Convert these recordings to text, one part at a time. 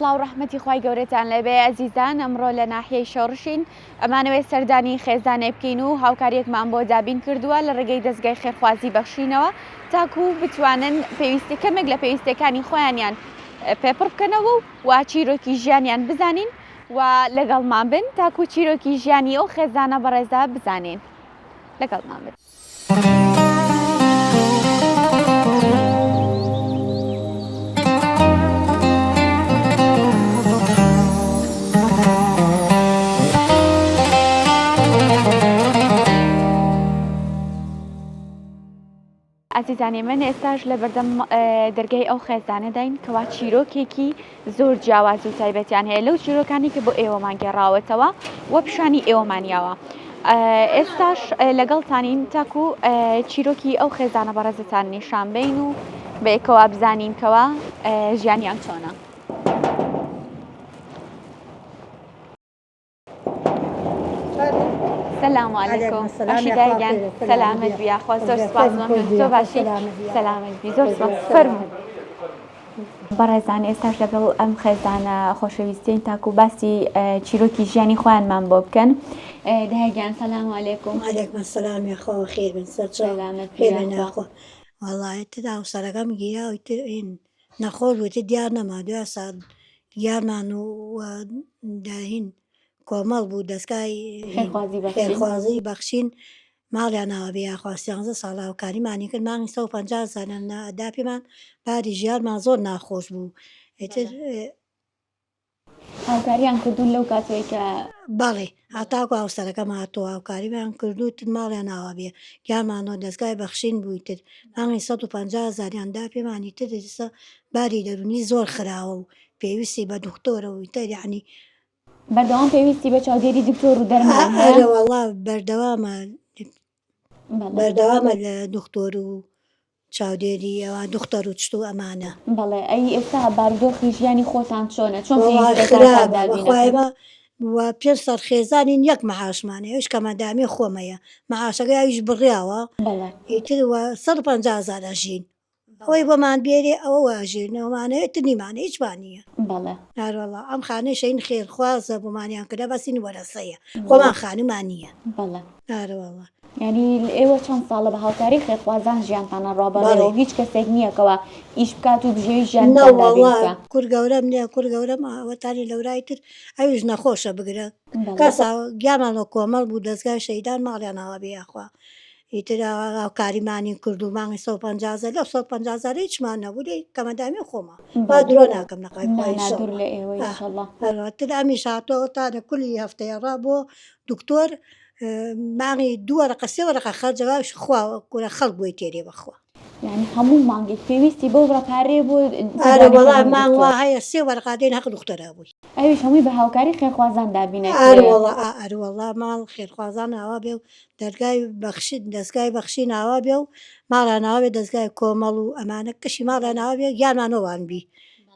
سڵاو ڕەحمەتی خوای گەورەتان لێبێ ئەزیزان ئەمڕۆ لە ناحیەی شۆڕشین ئەمانەوێت سەردانی خێزانێک بکەین و هاوکاریەکمان بۆ دابین کردووە لە ڕێگەی دەزگای خێرخوازی بەخشینەوە تاکو بتوانن پێویستی کەمێک لە پێویستەکانی خۆیانیان پێپڕ بکەنەوە و وا چیرۆکی ژیانیان بزانین و لەگەڵمان بن تاکو چیرۆکی ژیانی ئەو خێزانە بەڕێزە بزانین لەگەڵمان بن. ئازیزانی من ئێستاش لە بەردەم دەرگای ئەو خێزانەداین کەوا چیرۆکێکی زۆر جیاواز و تایبەتیان هەیە لەو چیرۆکانی کە بۆ ئێوەمان گێڕاوەتەوە و پیشانی ئێوەمان یاوە. ئێستاش لەگەڵتانین تاکو چیرۆکی ئەو خێزانە بەڕێزتان نیشان بین و بەیەکەوە بزانین کەوا ژیانیان چۆنە. سلام علیکم باشی دایگیان سەلامەت بی یاخوا زۆر سپاس مەمنون تۆ باشی سەلامەت بی زۆر سپاس فەرموو بەڕێزان ئێستاش لەگەڵ ئەم خێزانە خۆشەویستین تاکو باسی چیرۆکی ژیانی خۆیانمان بۆ بکەن دایگیان سلام علیکم علیکم السلام یاخوا خێر بن سەرچاو سەلامەت بی خێر بن یاخوا یاخوا وەڵا تر هاوسەرەکەم گیرا و تر این نەخۆش بوو تر دیار نەما دوای سات گیانمان و داهین کۆمەڵ بوو دەستگای خێرخوازی بەخشین. خێرخوازی بەخشین ماڵیان ئاوا بێ یاخوا سیانزە ساڵ هاوکاریمانی کرد مانگی 150 هەزاریان ئەدا پێمان باری ژیانمان زۆر ناخۆش بوو ئیتر هاوکاریان کردوون لەو کاتەی کە. بەڵێ هەتاکو هاوسەرەکەم هاتووە هاوکاریمان کردوو تر ماڵیان ئاوا بێ گیانمانەوە دەزگای بەخشین بووی تر مانگی 150 هەزاریان دا پێمانی تر ئێستا باری دەروونی زۆر خراوە و پێویستی بە دکتۆرە و ئیتر یەعنی بەردەوام پێویستی بە چاودێری دکتۆر و دەرمان هەیە؟ ئەرێ وەڵا بەردەوامە بەردەوامە لە دکتۆر و چاودێری ئەوان دختەر و چت و ئەمانە. بەڵێ ئەی ئێستا بارودۆخی ژیانی خۆتان چۆنە چۆن وەڵا پێویستەکانتان خراپە دابین بەخوا ئەکەن؟ ئێمە وە پێنج سەر خێزانین یەک مەعاشمان هەیە ئەویش کەمەندامی خۆمەیە مەعاشەکەی ئەویش بڕیاوە بەڵێ. ئیتر وە 150 هەزار ئەژین ئەوەی بۆمان بێرێ ئەوە وە ئەژین ئەومانەیە تر نیمانە هیچمان نییە. بەڵێ. ئەروەڵا ئەم خانەیش هین خێرخوازە بۆمانیان کردە بەس هین وەرەسەیە خۆمان خانومان نییە. بەڵێ. ئەروەڵا. یانی ئێوە چەند ساڵە بە هاوکاری خێرخوازان ژیانتان ئەڕوا بەڕێوە و هیچ کەسێک نییە کەوا ئیش بکات و بژێوی ژیانتان دابین نەوەڵا بکا؟ کوڕ گەورەم نییە کوڕ گەورەم ئەوەتانی لەورای تر ئەویش نەخۆشە بگرە بەڵێ. کەسا گیانمان وە کۆمەڵ بوو دەزگای شەهیدان ماڵیان ئاوا بێ یاخوا ئیتر هاوکاریمانی کرد و مانگی 150 هەزار لەو 150 هەزارە هیچمان نەبوو لێ کەمەندامی خۆمان با بەڵێ. درۆ ناکەم لەقای نا خوا نا ئینشەڵا دوور لە ئێوە ئینشەڵا. ئەتر ئەمیش هاتووە تانە کولی هەفتەیە ڕا بۆ دکتۆر مانگی دوو وەرەقە سێ وەرەقە خەرجە باش خوا کورە خەڵک بۆی تێرێ بەخوا. یانی هەموو مانگێک پێویستی بەو بڕە پارەیە بۆ ئەرێ سەردانی وەڵا کردنی مانگ دکتۆر. وا هەیە سێ وەرەقە دێن هەق دختەرا بووی. ئەویش هەمووی بە هاوکاری خێرخوازان دابین ئەرێ ئەکرێ. وەڵا ئا ئەرێ وەڵا ماڵ خێرخوازان ئاوا بێ و دەرگای بەخشین دەزگای بەخشین ئاوا بێ و ماڵیان ئاوا بێ دەزگای کۆمەڵ و ئەمانە کەشی ماڵیان ئاوا بێ گیانمان وان بی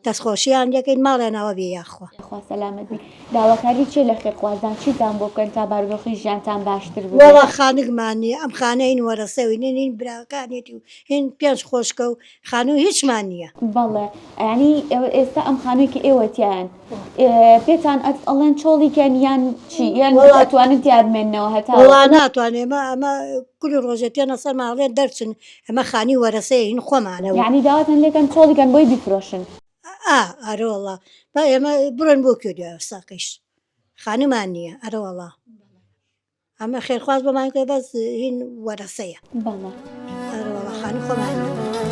دەستخۆشیان لێکەین ماڵیان ئاوا بێ یاخوا. یاخوا سەلامەت بی داواکاری چیە لە خێرخوازان چیتان بۆ بکەن تا بارودۆخی ژیانتان باشتر ببێ؟ وەڵا خانگمان نیە ئەم خانە هین وەرەسەوی هین هین براکانیەتی و هین پێنج خۆشکە و خانوو هیچمان نیە. بەڵێ یانی ئێستا ئەم خانووی کە ئێوە تیایان پێتان ئەڵێن چۆڵی کەن یان چی یان ئەتوانن تیا بمێننەوە هەتا وەڵا ناتوانێ ئێمە ئەمە کولی ڕۆژێ تێنە سەرمان ئەڵێن دەرچن ئەمە خانی وەرەسەیە هین خۆمانە و. یانی داواتان لێکەن چۆڵی کەن بۆی بیفرۆشن. ئا ئەرەوەڵا با ئێمە بڕۆین بۆ کوێ دوای ئەوساکەیش خانوومان نییە ئەرەوەڵا. ئەمە خێرخواز بۆمان کرد بەس هین وەرەسەیە. بەڵێ. ئەرەوەڵا خانوو خۆمان نییە.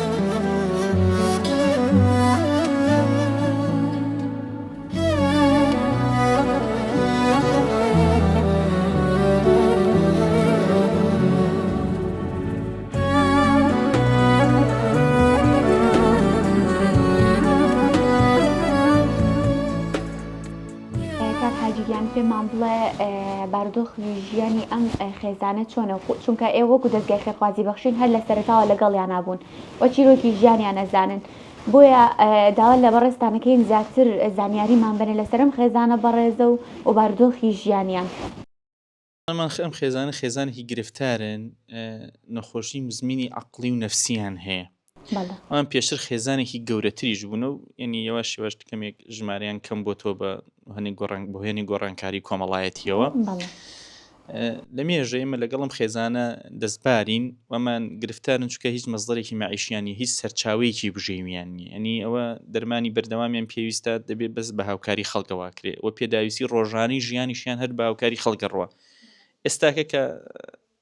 کاک حاجی گیان پێمان بڵێ بارودۆخی ژیانی ئەم خێزانە چۆنە چونکە ئێوە وەکو دەزگای خێرخوازی بەخشین هەر لە سەرەتاوە لەگەڵیانا بوون و چیرۆکی ژیانیان ئەزانن بۆیە داوا لە بەڕێزتانەکەین زیاتر زانیاریمان بەنێ لەسەر ئەم خێزانە بەڕێزە و و بارودۆخی ژیانیان. ئەم خێزانە خێزانێکی گرفتارن نەخۆشی مزمینی عەقڵی و نەفسیان هەیە. ئەوان پێشتر خێزانێکی گەورەتریش بوون و یعنی یەواش یەواش کەمێک ژمارەیان کەم بۆتەوە بە هەنێک گۆڕان بۆ هێنی گۆڕانکاری کۆمەڵایەتیەوە. لە مێژە ئێمە لەگەڵم خێزانە دەستبارین وەمان گرفتارن چونکە هیچ مەزدەرێکی مەعیشیان نیە هیچ سەرچاوەیەکی بژێویان نیە یعنی ئەوە دەرمانی بەردەوامیان پێویستە دەبێت بەس بە هاوکاری خەڵکەوە کرێ و پێداویستی ڕۆژانەی ژیانیشیان هەر بە هاوکاری خەڵکە ڕوە ئێستاکە کە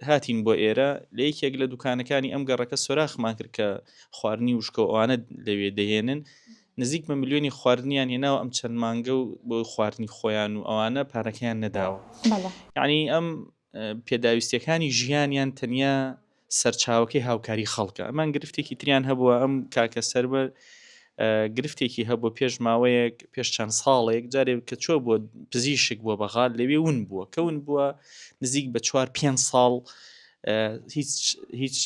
هاتین بۆ ئێرە لە یەکێک لە دوکانەکانی ئەم گەڕەکە سۆراخمان کرد کە خواردنی وشکە و ئەوانە لەوێ دەهێنن نزیک بە ملیۆنی خواردنیان هێناوە ئەم چەند مانگە و بۆ خواردنی خۆیان و ئەوانە پارەکەیان نەداوە یعنی ئەم پێداویستیەکانی ژیانیان تەنیا سەرچاوەکەی هاوکاری خەڵکە ئەمان گرفتێکی تریان هەبووە ئەم کاکە سەروەر گرفتێکی هەبوو پێش ماوەیەک پێش چەند ساڵێک جارێک کە چۆ بۆ پزیشک بووە بەغا لەوێ ون بووە کە ون بووە نزیک بە چوار پێ ساڵ هیچ هیچ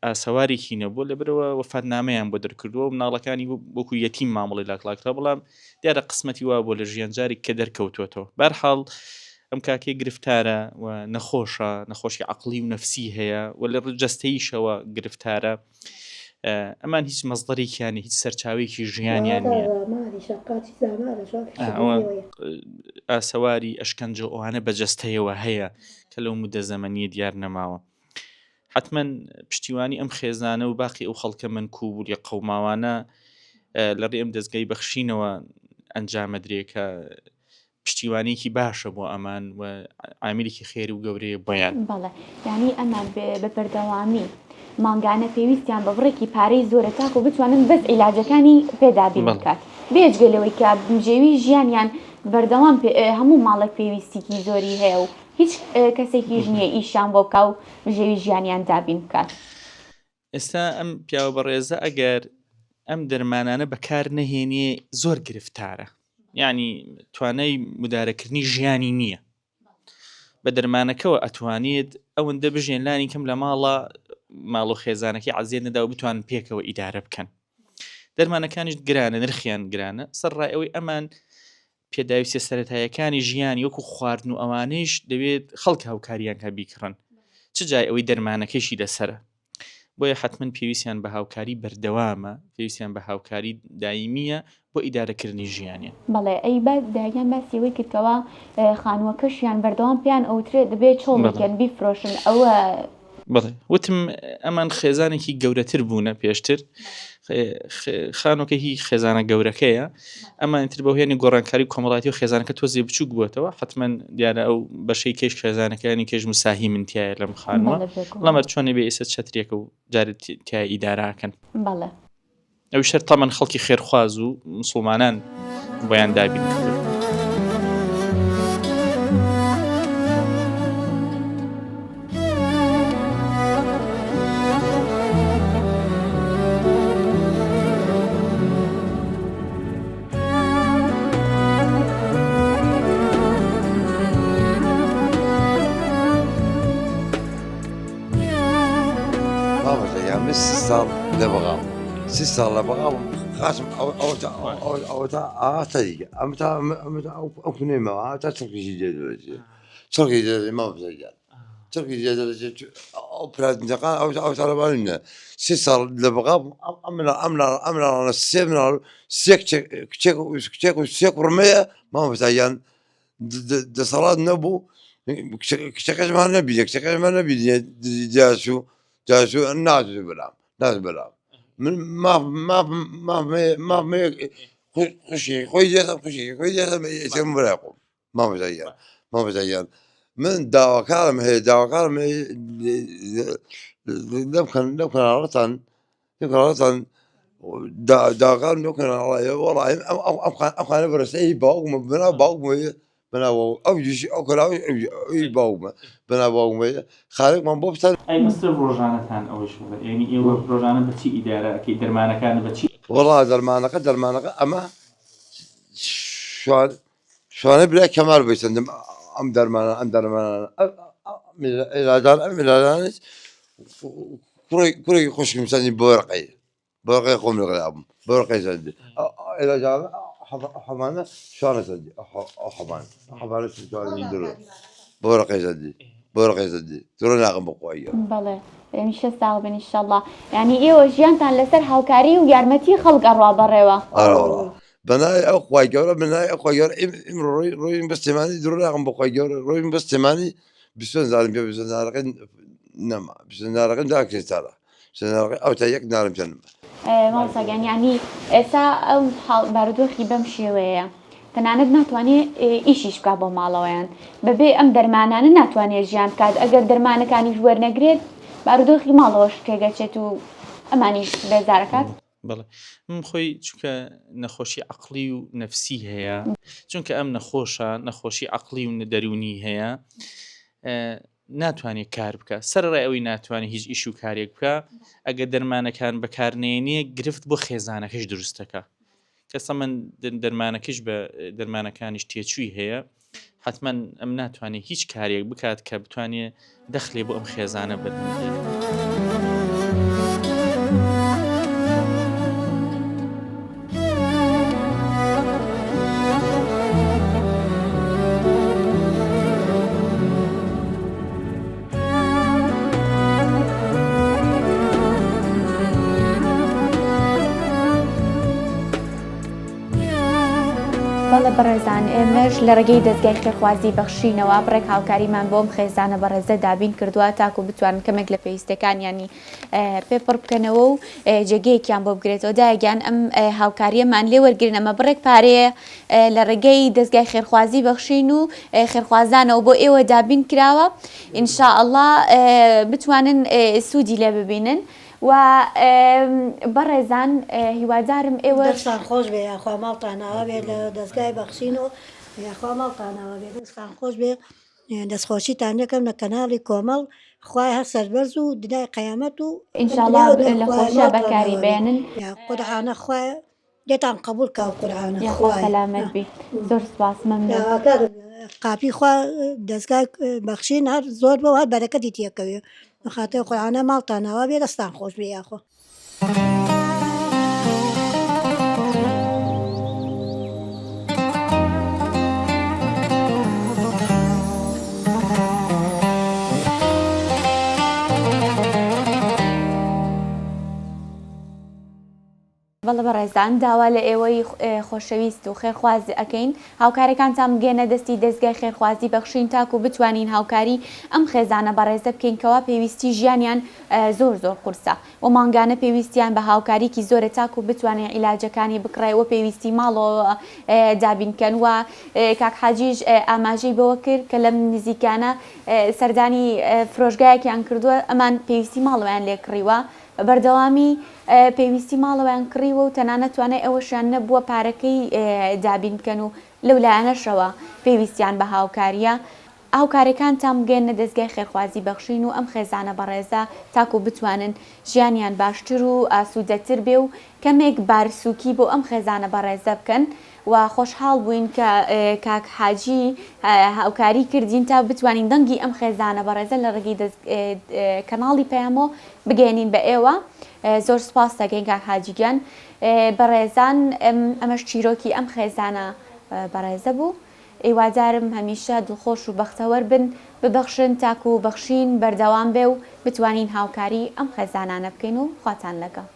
ئاسەوارێکی نەبوو لەبەرەوە وەفاتنامەیان بۆ دەرکردووە و مناڵەکانی وەکو یەتیم مامەڵی لاکڵاکرا بەڵام دیارە قسمەتی وا بۆ لە ژیان جارێک کە دەرکەوتووەتەوە بەرحاڵ ئەم کاکەی گرفتارە و نەخۆشە نەخۆشی عقلی و نەفسی هەیە و لە جەستەیشەوە گرفتارە ئەمان هیچ مەزدەرێکیان هیچ سەرچاوێکی ژیانیان نییە ئاسەواری ئەشکەنجە ئەوانە بە جەستەیەوە هەیە کە لەو مدە زەمەنیە دیار نەماوە حتمما پشتیوانی ئەم خێزانە و باقی ئەو خەڵکە منکوب و لێ قەوماوانە لە ڕێ ئەم دەستگای بەخشینەوە ئەنجامەدرێ کە پشتیوانیەکی باشە بۆ ئەمان و عامیلێکی خێری و گەورەیە بۆیان. بەڵێ یانی ئەمان بە بەردەوامی مانگانە پێویستیان بە بڕێکی پارەی زۆرە تاکو بتوانن بەس عیلاجەکانی پێ دابین بکات بێجگە لەوەی کە بژێوی ژیانیان بەردەوام هەموو ماڵێک پێویستیکی زۆری هەیە و هیچ کەسێکیش نییە ئیشیان بۆ بکا و بژێوی ژیانیان دابین بکات. ئێستا ئەم پیاوە بەڕێزە ئەگەر ئەم دەرمانانە بەکار نەهێنێ زۆر گرفتارە یعنی توانای مدارەکردنی ژیانی نییە بە دەرمانەکەوە ئەتوانێت ئەوەندە بژێن لانی کەم لە ماڵە ماڵ و خێزانەکەی عزیێت نەدا و بتوان پێکەوە ئیدارە بکەن دەرمانەکانیش گرانە نرخیان گرانە سەر ڕای ئەوەی ئەمان پێداویستیە سەرەتاییەکانی ژیانی وەکو خواردن و ئەوانەیش دەبێت خەڵک هاوکاریان کا بیکڕن چ جای ئەوەی دەرمانەکەیشی لەسەرە بۆیە حتمما پێویستیان بە هاوکاری بەردەوامە پێویستیان بە هاوکاری دایمیە بۆ ئیدارەکردنی ژیانیان. بەڵێ ئەی با دایکیان باسی ئەوەی کرد کەوا خانووەکەشیان بەردەوام پێیان ئەوترێ دەبێ چۆڵ بکەن بیفرۆشن ئەوە بەڵێ وتم ئەمان خێزانێکی گەورەتر بوونە پێشتر خانۆکە هی خێزانە گەورەکەیە ئەمان تر بە هێنی گۆڕانکاری کۆمەڵاتی و خێزانەکە تۆزی بچووک بووەتەوە حتمما دیارە ئەو بەشەی کێش خێزانەکانی کێش مساهی من تایە لەم خانووە لەمەر چۆنی بێ ئێستا چەترێکە و جارێت تای ئیداراکەن بەڵێ ئەویش هەر تەمەن خەڵکی خێرخواز و مسوڵمانان بۆیان دابین کردووە. مامۆستا گیان من سی ساڵ لە بەغا بووم سی ساڵ لە بەغا بووم قاسم ئەوە تا ئا تەریکە ئەم تا ئەم تا ئەو کونەی ماوە تا چڵکیشی لێ دەرەچێ چڵکی لێ دەرەچێ مامۆستا گیان چڵکی لێ دەرەچێ ئەو پراتنجەکان ئەو تاڵەبانی نییە سی ساڵ لە بەغا بووم ئەم ئەم ئەم مناڵانە سێ مناڵ سێ کچێک کچێک و سێ کوڕمەیە مامۆستا گیان دەسەڵات نەبوو کچەکەشمان نەبینێ کچەکەشمان نەبینێ جاسوو جاسوو نازوو بەلام ناز بەلام من ماف ماف ماف ماف خوشی خۆی دێتم خوشی خۆی دێتم ئێتم برای خۆم مامۆستایان مامۆستایان من داواکارم هەیە داواکارم هەیە لەم لەم کەناڵەتان لەم کەناڵەتان داواکارم لەو کەناڵەیە وەڵا ئەم خانە بەرەسە هی باوکمە بەناو باوکمە بەناو ئەو دیشی ئەو کەناڵی ئەوی باوکمە بەناو باوکمە خانێکمان بۆ بتەن. ئەی مەسرەف ڕۆژانەتان ئەوەش بڵێ یانی ئێوە ڕۆژانە بە چی ئیدارە ئەکەی دەرمانەکانت بە چی ئەکەی؟ وەڵا دەرمانەکە دەرمانەکە ئەمە شوان شوانەی برای کەمال بۆی سەندم ئەم دەرمانە ئەم دەرمانە ئیلادان ئەم ئیلادانیش کوڕی کوڕی خوشکم سەندی بۆرقەی بۆرقەی خۆم لەگەڵ بووم بۆرقەی سەندی ئیلاجان حەمانە شوانە سەندی ئەو حەمانە حەمانە شوانە درۆ بۆرقەی سەندی بۆرقەی سەندی درۆ ناکەم بەخواییە. بەڵێ. هەمیشە ساغ بن ئیشەڵا یانی ئێوە ژیانتان لەسەر هاوکاری و یارمەتی خەڵک ئەڕوا بەڕێوە. ئەرە وەڵا بەناوی ئەو خوای گەورە بەناوی ئەو خوای گەورە ئیمڕۆ ڕۆی ڕۆیم بە سلێمانی درۆ ناکەم بۆ خوای گەورە ڕۆیم بە سلێمانی 25 هەزارم پێ 25 هەزارەکەی نەما 25 هەزارەکەم دا کرێچارە 25 هەزارەکەی ئەو تا یەک نارم پێ نەما. مامۆستا گیان یانی ئێستا ئەو حاڵ بارودۆخی بەم شێوەیەیە تەنانەت ناتوانێ ئیشیش بکات بۆ ماڵەوەیان بەبێ ئەم دەرمانانە ناتوانێت ژیان بکات ئەگەر دەرمانەکانیش وەرنەگرێت بارودۆخی ماڵەوەش تێگەچێت و ئەمانیش بێزارەکات. بەڵێ من خۆی چونکە نەخۆشی عەقڵی و نەفسی هەیە چونکە ئەم نەخۆشە نەخۆشی عەقڵی و دەروونی هەیە ناتوانێت کار بکە سەرڕای ئەوەی ناتوانێت هیچ ئیش و کارێک بکە ئەگەر دەرمانەکان بەکارنێنێ گرفت بۆ خێزانەکەش دروستەکە کەسە من دەرمانەکەش بە دەرمانەکانیش تێچووی هەیە حەتمەن ئەم ناتوانێت هیچ کارێک بکات کە بتوانێت دەخلێ بۆ ئەم خێزانە بەدەست بەڵێ بەڕێزان ئێمەش لە ڕێگەی دەزگای خێرخوازی بەخشینەوە بڕێک هاوکاریمان بۆ ئەم خێزانە بەڕێزە دابین کردووە تاکو بتوانن کەمێک لە پێویستەکانیانی پێ پڕ بکەنەوە و جێگەیەکیان بۆ بگرێتەوە دایە گیان ئەم هاوکاریەمان لێ وەرگرن ئەمە بڕێک پارەیە لە ڕێگەی دەزگای خێرخوازی بەخشین و خێرخوازانەوە بۆ ئێوە دابین کراوە ان شاء اللە بتوانن سوودی لێ ببینن و بەڕێزان هیوادارم ئێوەش. دەستان خۆش بێ یاخوا ماڵتان ئاوا بێ لە دەزگای بەخشین و یاخوا ماڵتان ئاوا بێ دەستان خۆش بێ دەستخۆشیتان لێکەم لە کەناڵی کۆمەڵ خوای هەر سەربەرز و دنیای قیامەت و ان شاء اللە لە خۆشیا بەکاری بێنن. قورعانە خوایە لێتان قبوڵ کا قورعانە یاخوا خوایە سەلامەت بی زۆر سوپاس مەمنون. داواکارم قاپی خوا دەزگای بەخشین هەر زۆر بۆ هەر بەرەکەتی تێکەوێ بەخاتر قورعانە ماڵتان ئاوا بێ دەستان خۆش بێ یاخوا. بەڵێ بەڕێزان داوا لە ئێوەی خۆشەویست و خێرخواز ئەکەین هاوکارەکانتان بگەنە دەستی دەزگای خێرخوازی بەخشین تاکو بتوانین هاوکاری ئەم خێزانە بەڕێزە بکەین کەوا پێویستی ژیانیان زۆر زۆر قورسە و مانگانە پێویستیان بە هاوکاریکی زۆرە تاکو بتوانێ عیلاجەکانی بکڕێ و پێویستی ماڵەوە دابین کەن و کاک حاجیش ئاماژەی بەوە کرد کە لەم نزیکانە سەردانی فرۆشگایەکیان کردووە ئەمان پێویستی ماڵەوەیان لێ کڕیوە بە بەردەوامی پێویستی ماڵەوەیان کڕیوە و تەنانەت توانای ئەوەشیان نەبووە پارەکەی دابین بکەن و لەو لایەنەشەوە پێویستیان بە هاوکارییە. هاوکارەکانتان بگەیەننە دەزگای خێرخوازی بەخشین و ئەم خێزانە بەڕێزە تاکو بتوانن ژیانیان باشتر و ئاسوودەتر بێ و کەمێک بارسووکی بۆ ئەم خێزانە بەڕێزە بکەن. و خۆشحاڵ بووین کە کاک حاجی هاوکاری کردین تا بتوانین دەنگی ئەم خێزانە بەڕێزە لە ڕێگەی دەست کەناڵی پەیامۆ بگەیەنین بە ئێوە زۆر سوپاس دەکەین کاک حاجی گیان بەڕێزان ئەمەش چیرۆکی ئەم خێزانە بەڕێزە بوو هیوادارم هەمیشە دڵخۆش و بەختەوەر بن ببەخشن تاکو بەخشین بەردەوام بێ و بتوانین هاوکاری ئەم خێزانانە بکەین و خواتان لەگەڵ.